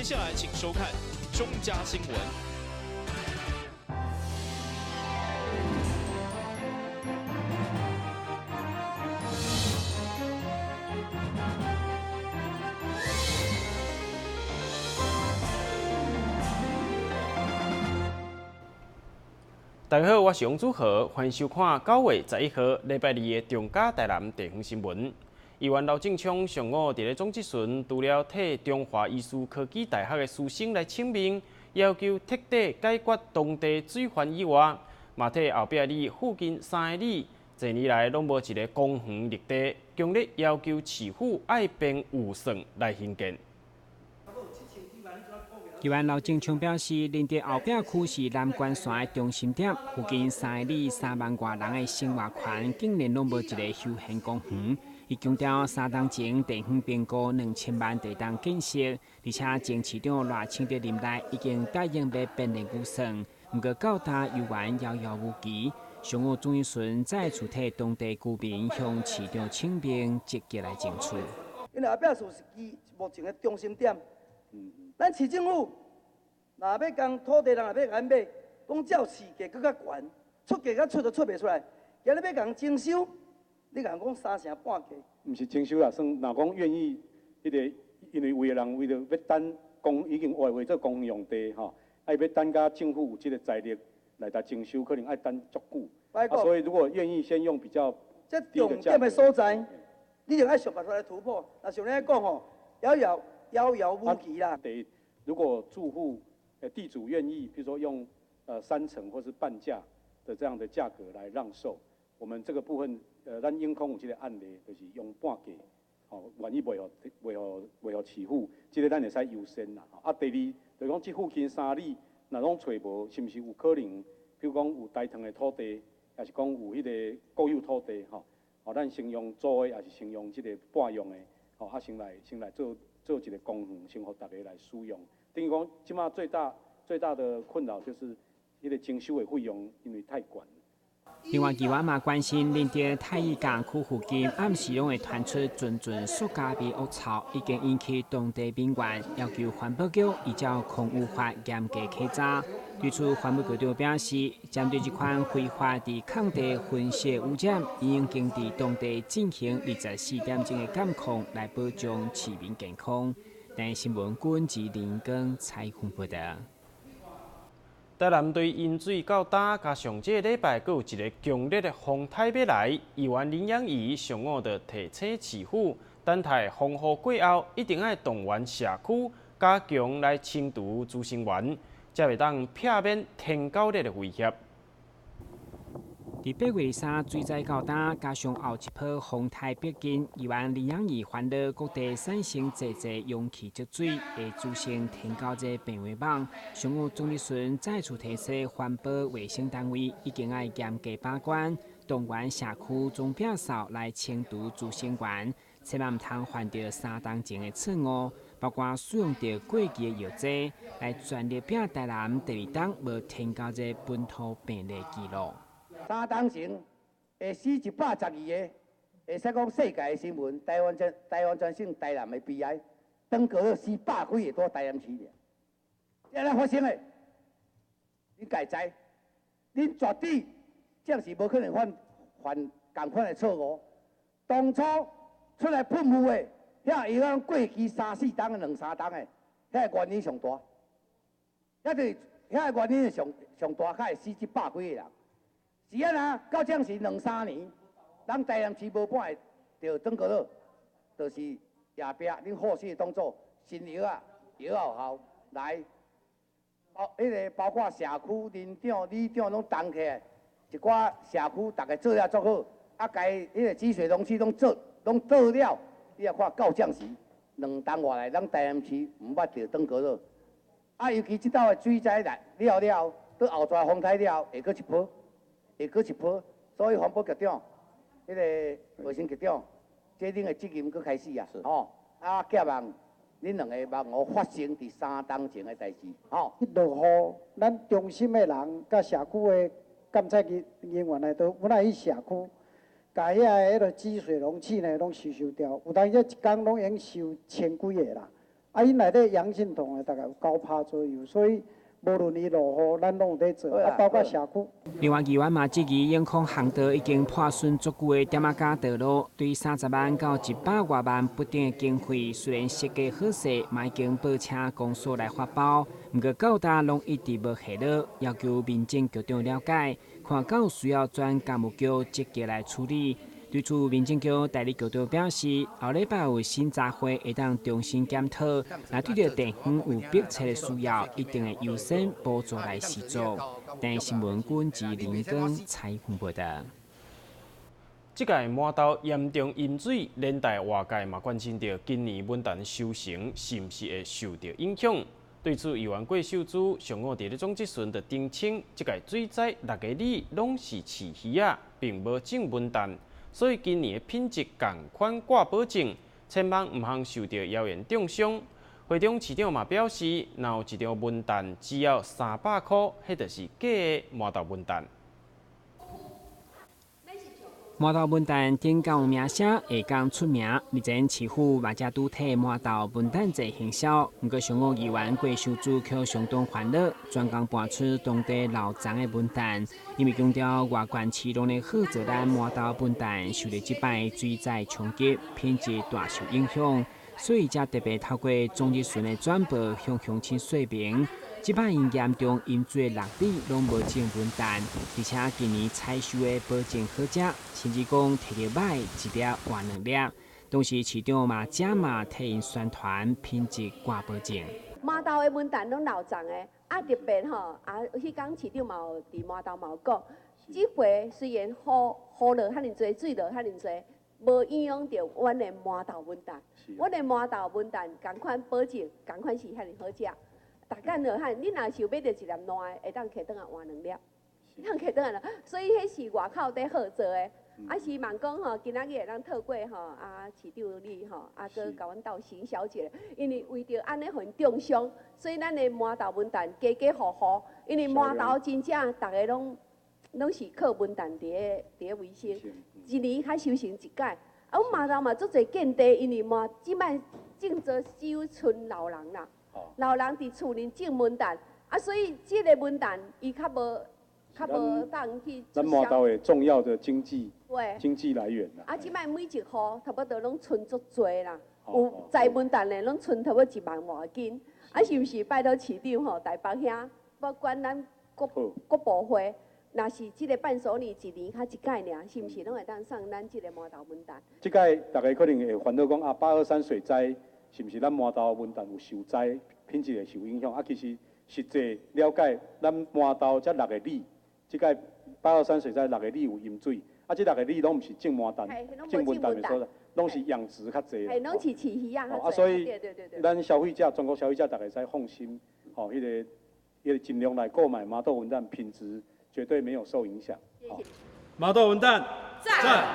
接下來請收看中嘉新聞。大家好，我是王祖豪，歡迎收看9月11號禮拜二的中嘉台南地方新聞。議員劉正昌上午佇咧總質詢，除了替中華醫事科技大學的師生來請命，要求徹底解決當地水患以外，嘛替後壁里附近三个里濟年來攏無一个公園綠地，強烈要求市府愛編預算來興建。議員劉正昌表示，仁德後壁區是南關山的中心點，附近三个里3萬外人的生活圈竟然攏無一个休閒公園。伊強調，3冬前地方評估2000萬地動建設，而且前市長賴清德任內已經答應欲編列預算，毋過到今猶原遙遙無期。上午總質詢再次替當地居民向市長請命，積極來爭取。因為後壁厝是目前的中心點。咱市政府若欲共土地人若欲共買，講照市價閣較懸，出價較出都出袂出來。今日欲共徵收，你共講三成半價。毋是徵收啦，算若講願意，彼個因為有的人為著欲等公已經劃劃做公用地吼，啊伊欲等甲政府有這個財力來共徵收，可能愛等足久。啊，所以如果願意先用比較這重點的所在，你就愛想辦法來突破。若像你講吼，遙遙遙遙無期啦。第一，如果住戶、地主願意，比如說用三成或是半價的這樣的價格來讓售，我們這個部分，咱永康有這個案例，就是用半價，吼，願意賣予賣予賣予市府，這個咱會使優先啦。啊，第二，就是講這附近三里若攏揣無，是毋是有可能，比如講有台糖的土地，抑是講有彼个國有土地，吼，吼，咱先用租的，抑是先用這個半用的，吼，啊，先來做。做一個公園，先予大家來使用。等於講，這馬最大最大的困擾就是彼個徵收的費用，因為太懸。另外，議員嘛關心仁德太乙港區附近暗時攏會傳出陣陣塑膠味惡臭，已經引起當地民怨，要求環保局依照空污法嚴格稽查。對此，環保局長表示，針對這款非法佇空地焚燒污染，已經佇當地進行24點鐘的監控，來保障市民健康。台新聞軍吉林根採訪報道。台南對淹水到今，加上這个禮拜，閣有一個強烈的風颱欲來，議員林養瑜上午就提醒市府，等待風雨過後，一定愛動員社區加強來清除孳生源，才會當避免天狗日的威脅。佇8月23水災到今，加上後一波風颱逼近，議員林養瑜煩惱各地產生濟濟容器積水，會滋生天狗這病媒蚊。上午總質詢再次提醒環保衛生單位，一定愛嚴格把關，動員社區總摒掃來清除孳生源，千萬毋通犯著三冬前的錯誤，包括使用著過期的藥劑，來全力摒台南第二冬無天狗這本土病例紀錄。3冬前會死112個，會使講世界的新聞，台灣全省台南的悲哀，長高了死百幾个佇台南市爾，這按怎發生的？恁家知？恁絕對這是無可能犯仝款的錯誤。當初出來噴霧的，遐藥仔過期三四冬、兩三冬的，遐個原因上大，遐就是遐個原因上上大，才會死這百幾個人。是按怎？到這時兩三年，咱台南市無半會著轉過落，就是後壁恁後續當做新藥仔，藥仔有效來，包彼个包括社區鄰長、里長攏動起來，一寡社區逐家做了足好，啊，該彼个積水容器攏做攏倒了，你也看到這時兩冬外來，咱台南市毋捌著轉過落，啊，尤其這擺的水災來了了後，閣後逝風颱了後，會閣一波。會閣一波，所以環保局長、彼个衛生局長，這恁的責任閣開始啊！吼，啊，寄望恁兩个望予發生佇三冬前的代誌，吼。落雨，咱中心的人佮社區的監察人員呢，都本來去社區，共遐个彼个積水容器呢，攏收收掉。有當時一工攏會用收千幾个啦。啊，𪜶內底陽性銅的大概有9%左右，所以無論伊落雨，咱攏有咧做，啊，包括社區。另外，議員嘛質疑永康航道已經破損足久的點仔甲道路，對30萬到100外萬不等的經費，雖然設計好勢，嘛已經報請公所來發包，毋過到今攏一直無下落，要求民政局長了解，看敢有需要轉工務局積極來處理。對此，民政局代理局長表示，後禮拜有審查會會當重新檢討，若對著地方有迫切的需要，一定會優先補助來施作。電視新聞軍之林光採訪報道。這屆饃頭嚴重淹水，連帶外界嘛關心著今年文旦收成是毋是會受著影響。對此，議員郭秀珠上午佇咧總質詢就澄清，這屆水災六个里攏是飼魚仔，並無種文旦。所以今年的品質仝款掛保證，千萬毋通受著謠言中傷。會中市長嘛表示，若有一張文旦只要300箍，彼就是假的饃頭文旦。饃頭文旦頂較有名聲，下港出名。目前市府嘛才拄替饃頭文旦做行銷。毋過上午議員郭秀珠卻相當煩惱，專工搬出當地老欉的文旦，因為強調外縣市攏咧好做咱饃頭文旦受著這擺水災衝擊，品質大受影響，所以才特別透過總質詢的轉報向鄉親說明。這擺因嚴重淹水六里攏無種文旦，而且今年採收的保證好食，甚至講摕著買一粒換兩粒。同時市長嘛加碼替𪜶宣傳品質掛保證。饃頭的文旦攏老欉的，啊特別吼，啊彼工市長嘛有佇饃頭嘛有講，這回雖然雨雨落遐爾濟，水落遐爾濟，無影響著阮的饃頭文旦。阮的饃頭文旦仝款保證，仝款是遐爾好食。逐工落喊，你若是有買著一粒爛的，會當摕轉來換兩粒，當摕轉來啦。所以彼是外口佇號做的，啊希望講吼，今仔日會當透過吼啊市長你吼，啊閣共阮鬥行銷一下，因為為著按呢予𪜶中傷，所以咱的饃頭文旦家家戶戶，因為饃頭真正逐个攏是靠文旦佇咧維生，一年較收成一擺。啊，阮饃頭嘛足濟見地，因為饃這擺種做只有賰老人啦。老人佇厝裡種文旦，啊，所以這个文旦伊較無當去。咱饃頭的重要的經濟來源啦。啊，這擺每一戶差不多攏賰足濟啦，有栽文旦的攏賰差不多1萬外斤。啊，是毋是拜託市長吼，台北遐，不管咱各各部會，若是這个伴手禮一年較一擺爾，是毋是攏會當送咱這个饃頭文旦？這擺大家可能會煩惱講啊，823水災是毋是咱饃頭文旦有受災，品質會受影響？啊，其實實際了解，咱饃頭這六个里，這擺823水災六个里有淹水，啊，這六个里攏毋是種饃旦、種文旦的所在，攏是養殖較濟。係，攏是飼魚仔較濟。啊，所以咱消費者、全國消費者，大家會使放心，吼，彼個盡量來購買饃頭文旦，品質絕對沒有受影響。饃頭文旦，讚！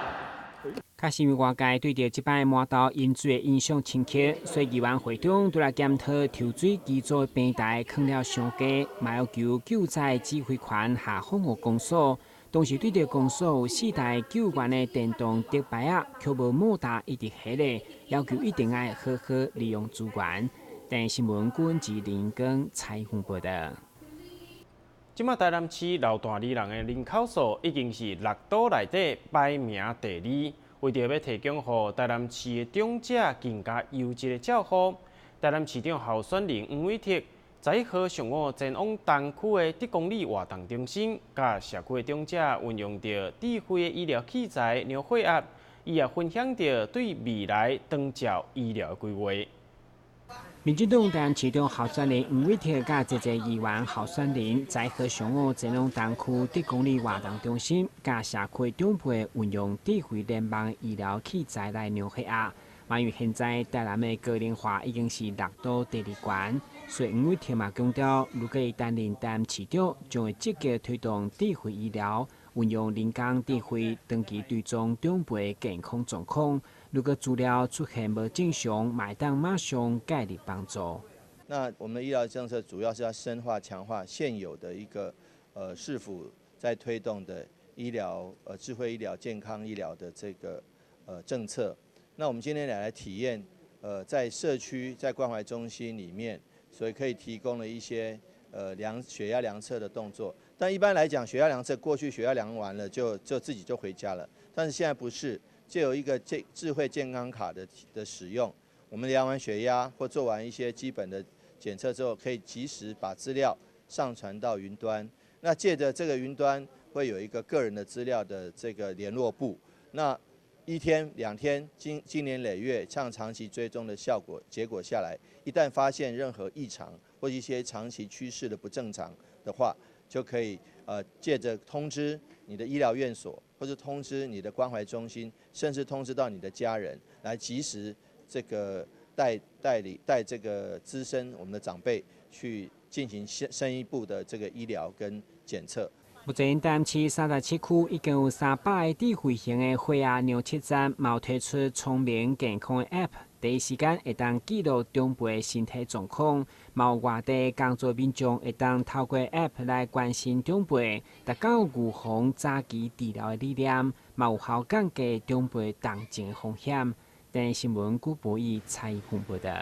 確實因為外界對著這擺饃頭淹水的印象深刻，所以議員會長拄來檢討抽水機組平台囥了傷低，嘛要求救災指揮權下放予公所。同時對著公所有四台救援的電動竹排仔，卻無摩打一直下咧，要求一定愛好好利用資源。電視新聞軍之林光採訪報道。這馬台南市老大里人的人口數已經是六都內底排名第二。為著欲提供予台南市的長者更加優質的照護，台南市長候選人黃偉哲11號上午前往東區的德公里活動中心，佮社區的長者運用著智慧的醫療器材量血壓，伊也分享著對未來長照醫療的規劃。民進黨台南市長候選人黃偉哲佮這個議員候選人，11號上午前往東區德公里活動中心，佮社區長輩運用智慧聯網醫療器材來量血壓。嘛因為現在台南的高齡化已經是六都第二懸，所以黃偉哲嘛強調，如果伊擔任台南市長，將會積極推動智慧醫療，運用人工智慧長期追蹤長輩健康狀況。如果資料出現無正常，嘛會當馬上介入幫助。那我們的醫療政策主要是要深化、強化現有的一個市府在推動的醫療智慧醫療、健康醫療的這個政策。那我們今天來體驗在社区在关怀中心里面，所以可以提供了一些量血压量测的动作。但一般来讲，血压量测过去血压量完了就自己就回家了，但是现在不是，藉由一个智慧健康卡的使用，我们量完血压或做完一些基本的检测之后，可以及时把资料上传到云端。那借着这个云端会有一个个人的资料的这个联络簿，那一天两天，经年累月，像长期追踪的效果结果下来，一旦发现任何异常或一些长期趋势的不正常的话，就可以借着通知你的医疗院所，或是通知你的关怀中心，甚至通知到你的家人，来及时这个带带领带这个资深我们的长辈去进行深一步的这个医疗跟检测。目前台南市37区已经有300个智慧型的血压量测站，嘛有推出聪明健康的 App，第一时间会当记录长辈身体状况。嘛有外地工作民众会当透过 App 来关心长辈，达到预防早期治疗的理念，嘛有效降低长辈重症的风险。电视新闻古博义采访报道。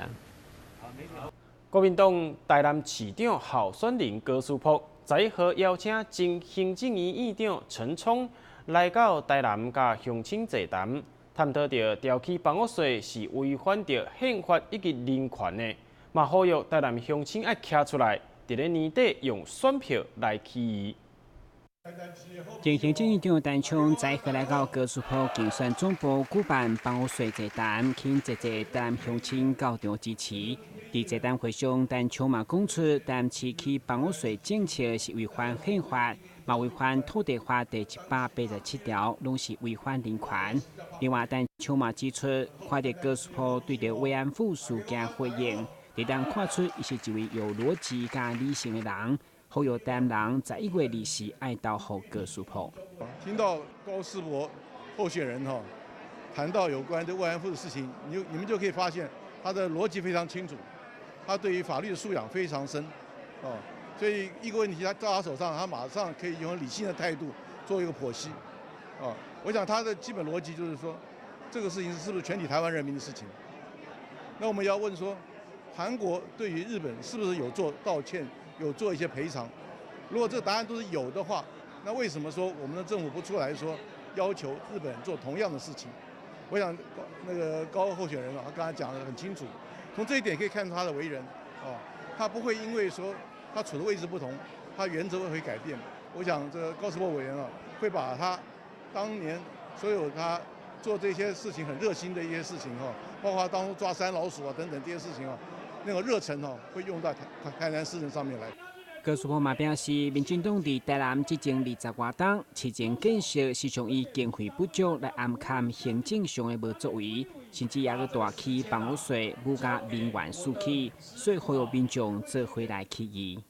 国民党台南市长候选人高诗珀11号邀请前行政院院长陈冲来到台南，佮乡亲座谈，探讨著调起房屋税是违反著宪法以及人权的，嘛呼吁台南乡亲爱徛出来，伫咧年底用选票来起义。前行政院长陈冲11号来到高诗珀竞选总部举办房屋税座谈，请济济台南乡亲到场支持。伫座谈会上，陈冲嘛讲出，台南市起房屋税政策是违反宪法，嘛违反土地法第187条，拢是违反人权。另外，陈冲嘛指出，看著高诗珀对著慰安妇事件回应，会当看出伊是一位有逻辑佮理性的人。呼吁台南人11月24爱投予高诗珀。听到高诗珀候选人谈到有关这慰安妇的事情，你们就可以发现他的逻辑非常清楚，他对于法律的素养非常深，哦，所以一个问题他到他手上，他马上可以用理性的态度做一个剖析，哦，我想他的基本逻辑就是说，这个事情是不是全体台湾人民的事情？那我们要问说，韩国对于日本是不是有做道歉？有做一些赔偿，如果这个答案都是有的话，那为什么说我们的政府不出来说要求日本做同样的事情？我想那个高候选人啊，他刚才讲得很清楚，从这一点可以看出他的为人啊，他不会因为说他处的位置不同，他原则会改变。我想这个高诗珀委员啊，会把他当年所有他做这些事情很热心的一些事情哈，包括当初抓山老鼠啊等等这些事情啊。那个热忱哦，会用到台南市政上面来。高诗珀嘛表示，民进党伫台南执政20外冬，市政建设时常以经费不足来掩盖行政上的无作为，甚至也阁大起房屋税，武甲民怨四起，所以呼吁民众做伙来起义。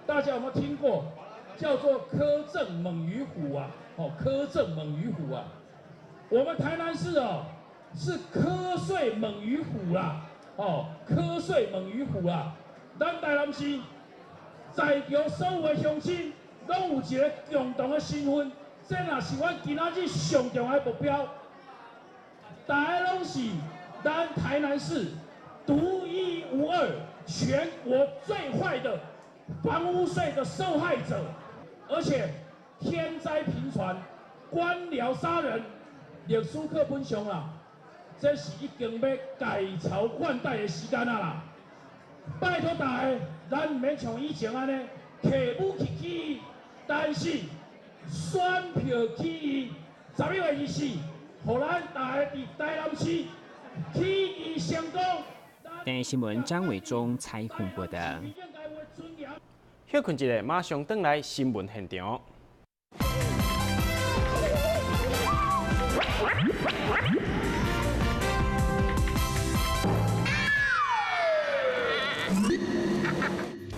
大家有没有听过叫做苛政猛于虎啊？哦，苛政猛于虎啊！我们台南市哦，是苛税猛于虎啦。哦，苛税猛于虎啊！咱台南市在场所有的乡亲，拢有一个共同的身份，这若是阮今仔日上重要的目标。大家拢是咱台南市独一无二、全国最坏的房屋税的受害者，而且天灾频传，官僚杀人，历史课本上啊。这是已经欲改朝换代的时间啊啦！拜托大家，咱毋免像以前按呢，提武器起义，但是选票起义，11月24，予咱大家伫台南市起义成功。电视新闻张伟忠采访报道。歇睏一下，马上转来新闻现场。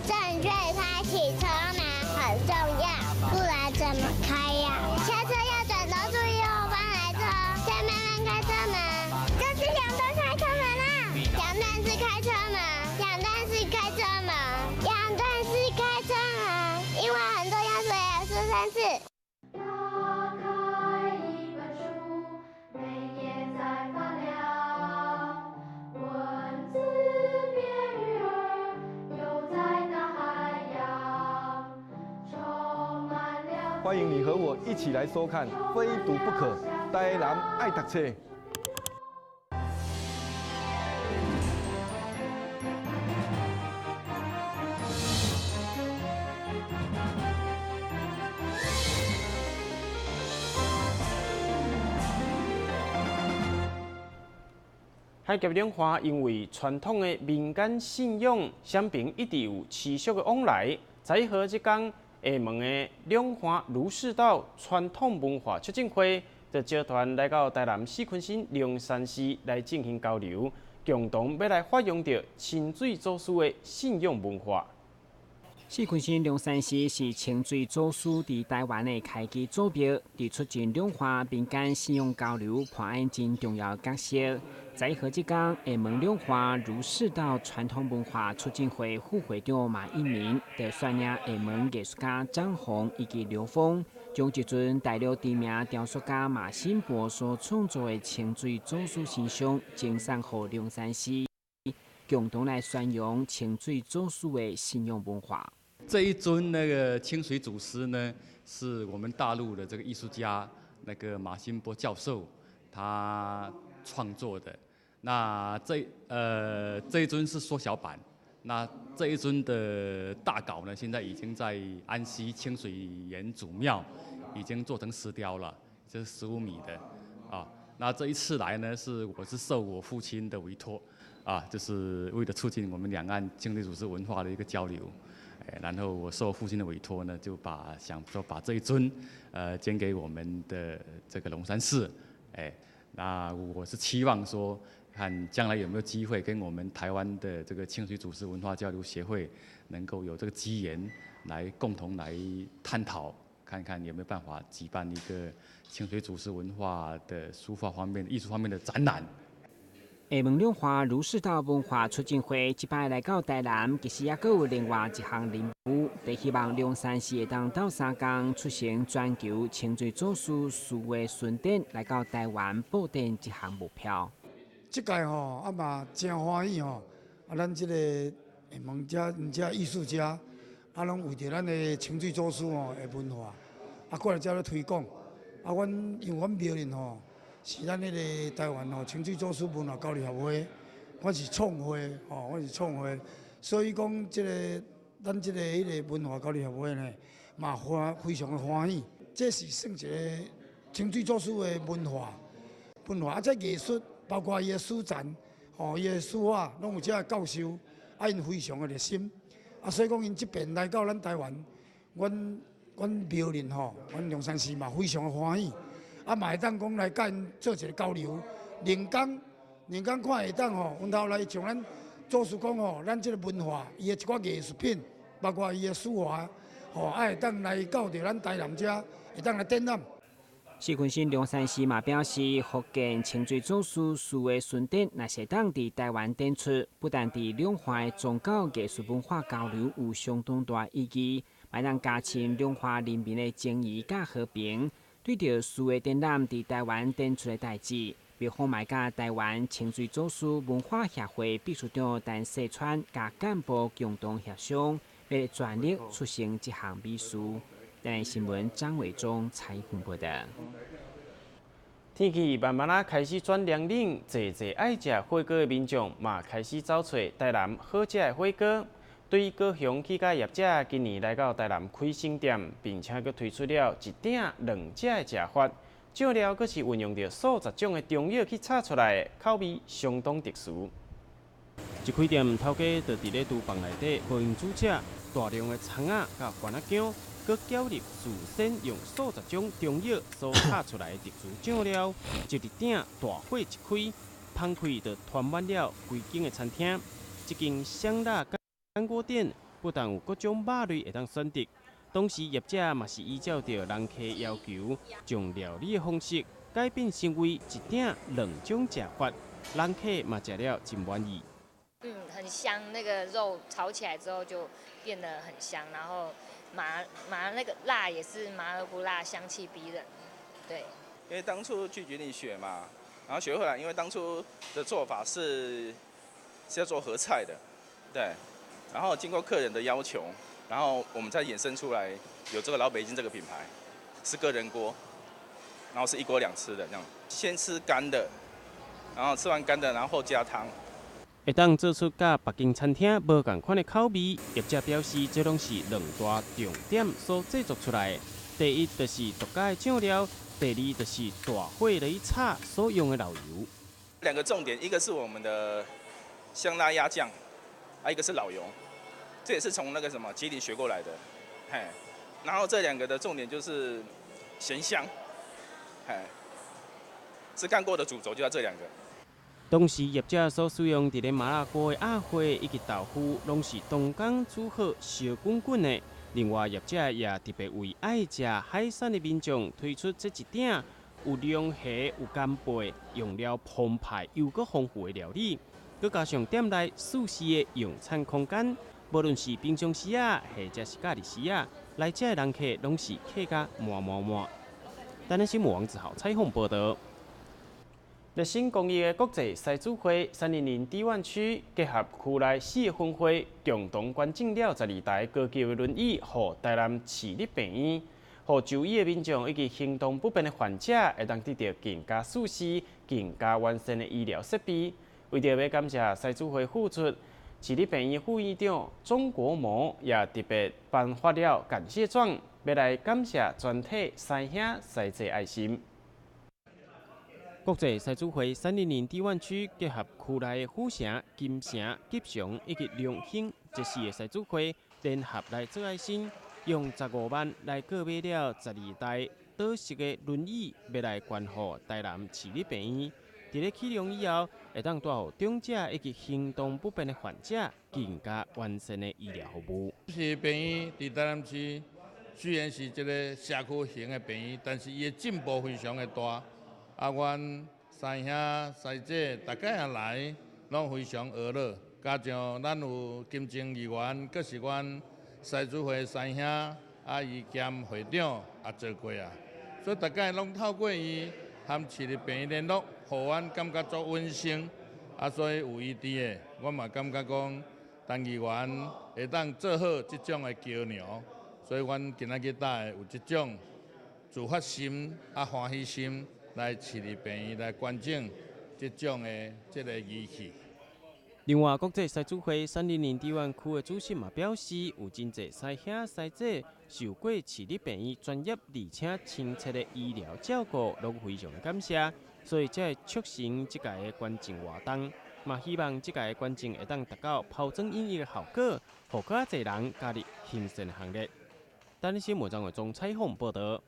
正确开启车门很重要，不然怎么开呀？下车要转头注意后方来车，再慢慢开车门。这是两段开车门啦，两段式开车门，两段式开车门，两段式开车门，因为很重要，所以要说3次。打开一本书，每页在发亮，温歡迎你和我一起來收看《非讀不可》，台南愛讀冊。海峽兩岸因為傳統的民間信仰，雙邊一直有持續的往來。在何這天，廈門的兩岸儒釋道傳統文化促進會就召團來到台南四坤新龍山寺來進行交流，共同欲來發揚著清水祖師的信仰文化。四坤新龍山寺是清水祖師佇台灣的開基祖廟，佇促進兩岸民間信仰交流扮演真重要角色。在何這天，廈門兩岸儒釋道傳統文化促進會副會長馬一鳴，就率領廈門藝術家張宏以及劉峰，將一尊大陸知名雕塑家馬新博所創作的清水祖師神像，贈送予龍山寺，共同來宣揚清水祖師的信仰文化。這一尊那個清水祖師呢，是我們大陸的這個藝術家那個馬新波教授他創作的。那這一尊是縮小版，那這一尊的大稿呢，現在已經在安溪清水岩祖廟已經做成石雕了，這是15米的啊。那這一次來呢，是我是受我父親的委託啊，就是為了促進我們兩岸清水祖師文化的一個交流。然後我受父親的委託呢，就把想說把這一尊，捐給我們的這個龍山寺，那我是期望說，看將來有沒有機會跟我們台灣的這個清水祖師文化交流協會，能夠有這個機緣來共同來探討，看看有沒有辦法舉辦一個清水祖師文化的書法方面、藝術方面的展覽。廈門兩岸儒釋道文化促進會這擺來到台南，其實猶閣有另外一項任務，就希望龍山寺會當鬥相共促成全球清水祖師書畫巡展來到台灣布展這項目標。這屆吼啊嘛真歡喜吼，啊咱這個廈門遮遮藝術家啊，攏為著咱的清水祖師吼的文化，啊過來遮咧推廣，啊阮因為阮廟裡吼。是咱彼個台灣吼清水祖師文化交流協會，我是創會吼，我是創會，所以講這個咱這個彼個文化交流協會呢，嘛歡非常的歡喜。這是算一個清水祖師的文化，文化啊，這藝術包括伊的書展，吼，伊的書畫，攏有遮教授，啊，𪜶非常的熱心，啊，所以講𪜶這邊來到咱台灣，阮廟裡吼，阮龍山寺嘛非常的歡喜。啊，嘛會當講來佮𪜶做一個交流，靈工靈工看會當吼，阮頭來像咱祖師講吼，咱這個文化，伊的一寡藝術品，包括伊的書畫，吼，啊會當來到著咱台南遮，會當來展覽。四坤新龍山寺嘛表示，福建清水祖師書畫巡展，若是會當佇台灣展出，不但佇兩岸的宗教藝術文化交流有相當大意義，嘛會當加深兩岸人民的情誼佮和平。對著書畫展覽佇台灣展出的代誌，廟方嘛佮台灣清水祖師文化協會秘書長陳世川佮幹部共同協商，欲全力促成這項美事。台南新聞張偉忠採訪報道。天氣慢慢仔開始轉涼冷，濟濟愛食火鍋的民眾嘛開始走揣台南好食的火鍋。對高雄起家業者，今年來到台南開新店，並且閣推出了一鼎兩食的食法，醬料閣是運用著數十種的中藥去炒出來的，口味相當特殊。一開店，頭家就佇咧廚房內底無閒煮食，大量的蔥仔佮番仔薑，閣攪入事先用數十種中藥所炒出來的特殊醬料，就佇鼎大火一開，芳氣就傳滿了規間的餐廳。這間香辣干鍋店不但有各種肉類會當選擇，同時業者嘛是依照著人客要求，將料理的方式改變成為一鼎兩種食法，人客嘛食了真滿意。很香，那個肉炒起來之後就變得很香，然後麻麻那個辣也是麻而不辣，香氣逼人。對。因為當初去雲林學嘛，然後學回來，因為當初的做法是要做合菜的，對。然後經過客人的要求，然後我們再衍生出來有這個老北京這個品牌。是个人锅，然后是一锅两吃的这样，先吃乾的，然後吃完乾的，然後加湯。會當做出佮別間餐廳無仝款的口味，業者表示，這攏是兩大重點所製作出來的。第一就是獨家的醬料，第二就是大火來炒所用的老油。兩個重點，一個是我們的香辣鴨醬，啊，一個是老油，這也是從那個什麼吉林學過來的，嘿。然後這兩個的重點就是鹹香，嘿，是乾鍋的主軸就在這兩個。同時，業者所使用佇咧麻辣鍋的鴨血以及豆腐，攏是當工煮好燒滾滾的。另外，業者也特別為愛食海產的民眾推出這一鼎有龍蝦、有干貝、用料澎湃又閣豐富的料理，閣加上店內舒適的用餐空間，無論是平常時啊，或者是假日時啊，來遮的人客攏是客甲滿滿滿。台南新聞王子豪採訪報導。熱心公益的國際獅子會300大灣區結合區內四個分會，共同捐贈了12台高級的輪椅，予台南市立病院，予就醫的民眾以及行動不便的患者，會當得到更加舒適、更加完善的醫療設備。為著欲感謝獅子會付出，市立病院副院長鍾國模也特別頒發了感謝狀，欲來感謝全體師兄師姐愛心。國際獅子會300大灣區結合區內的府城、金城、吉祥以及龍興這四個獅子會聯合來做愛心，用15萬來購買了12台島式的輪椅，欲來捐予台南市立病院。佇咧啟用以後，會當帶予長者以及行動不便的患者更加完善的醫療服務。是病院佇台南市，雖然是一個社區型的病院，但是伊的進步非常的大。啊，阮師兄師姐逐擺仔來，攏非常和樂。加上咱有金正議員，閣是阮獅子會師兄，啊，伊兼會長也做過啊，所以逐擺攏透過伊和市立病院聯絡，予阮感覺足溫馨。啊，所以有伊佇的，我嘛感覺講，陳議員會當做好這種的橋梁，所以阮今仔日才會有這種自發心啊歡喜心。來市立病院來捐贈這種的這個儀器。另外，國際獅子會300大灣區的主席嘛表示，有真濟師兄師姐受過市立病院專業而且親切的醫療照顧，攏非常感謝，所以才會促成這屆的捐贈活動。嘛，希望這屆的捐贈會當達到拋磚引玉的效果，予閣較濟人加入行善行列。台南新聞張偉忠採訪報導。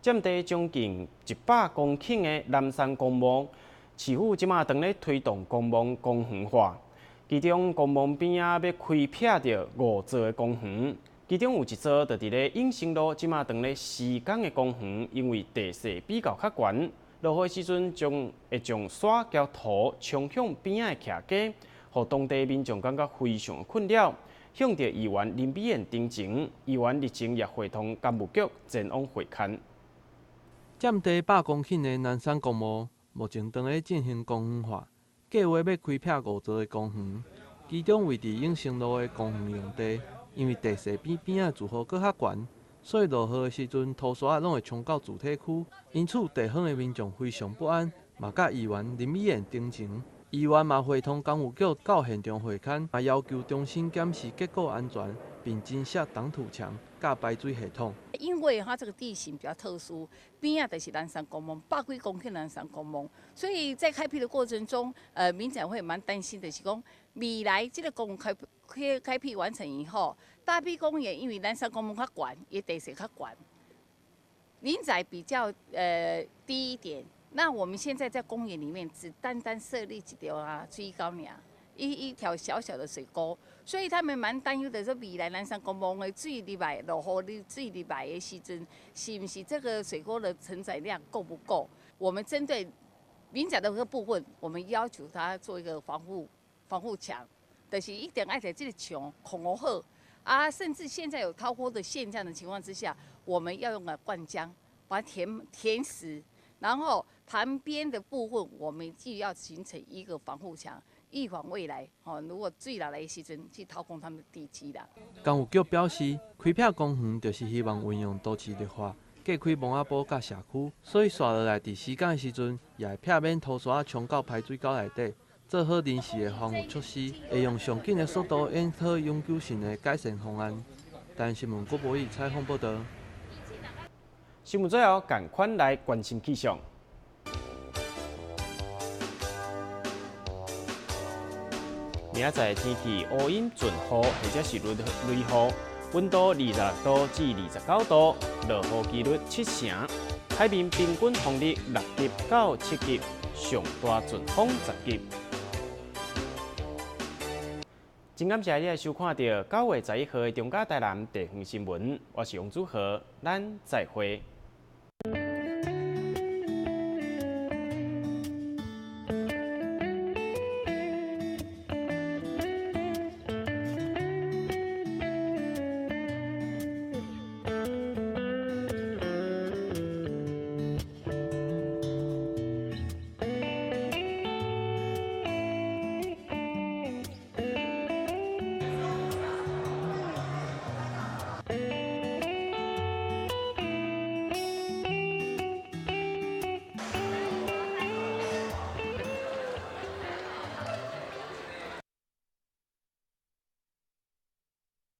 佔地將近100公頃的南山公墓，市府這馬正咧推動公墓公園化。其中公墓邊仔欲開闢著五座的公園，其中有一座就佇咧永盛路，這馬正咧施工的公園，因為地勢比較較懸，落雨時陣將會將沙佮土沖向邊仔的徛家，予當地民眾感覺非常困擾。向著議員林美燕陳情，議員日前也會同工務局前往會勘。佔地100公頃的南山公墓，目前正咧進行公園化，計劃欲開闢五座的公園，其中位佇永盛路的公園用地，因為地勢比邊仔住戶閣較懸，所以落雨的時陣土沙攏會沖到住宅區，因此地方的民眾非常不安，嘛佮議員林美燕陳情，議員嘛會同工務局到現場會勘，嘛要求重新檢視結構安全，並增設擋土牆、佮排水系統。因為它這個地形比較特殊，邊仔就是南山公墓，百幾公頃南山公墓，所以在開闢的過程中，民展會蠻擔心的，是講未來這個公開闢完成以後，大埤公園因為南山公墓較懸，伊地勢較懸，民宅比較低一點。那我們現在在公園裡面只單單設立一條啊水溝爾。一條小小的水溝，所以他們蠻擔憂的，說未來南山公墓的水入來，落雨水入來的時陣，是毋是這個水溝的承載量夠不夠？我們針對民宅的這個部分，我們要求他做一個防護牆，就是一定愛佇這個牆控好啊，甚至現在有掏空的現象的情況之下，我們要用個灌漿把它填實，然後旁邊的部分我們就要形成一個防護牆。預防未來吼，如果水落來的時陣去掏空他們的地基啦。工務局表示，開闢公園就是希望運用都市綠化，隔開墓仔埔佮社區，所以紲落來佇施工的時陣，也會避免土沙沖到排水溝內底，做好臨時的防護措施，會用上緊的速度研討永久性的改善方案。台新聞郭博義採訪報導。新聞最後，趕快來關心氣象。明仔載天氣烏陰陣雨，或者是雷雨，溫度26度至29度，落雨幾率7成。海面平均風力6級到7級，上大陣風10級。真感謝你來收看著9月11號的中嘉台南地方新聞，我是王祖豪，咱再會。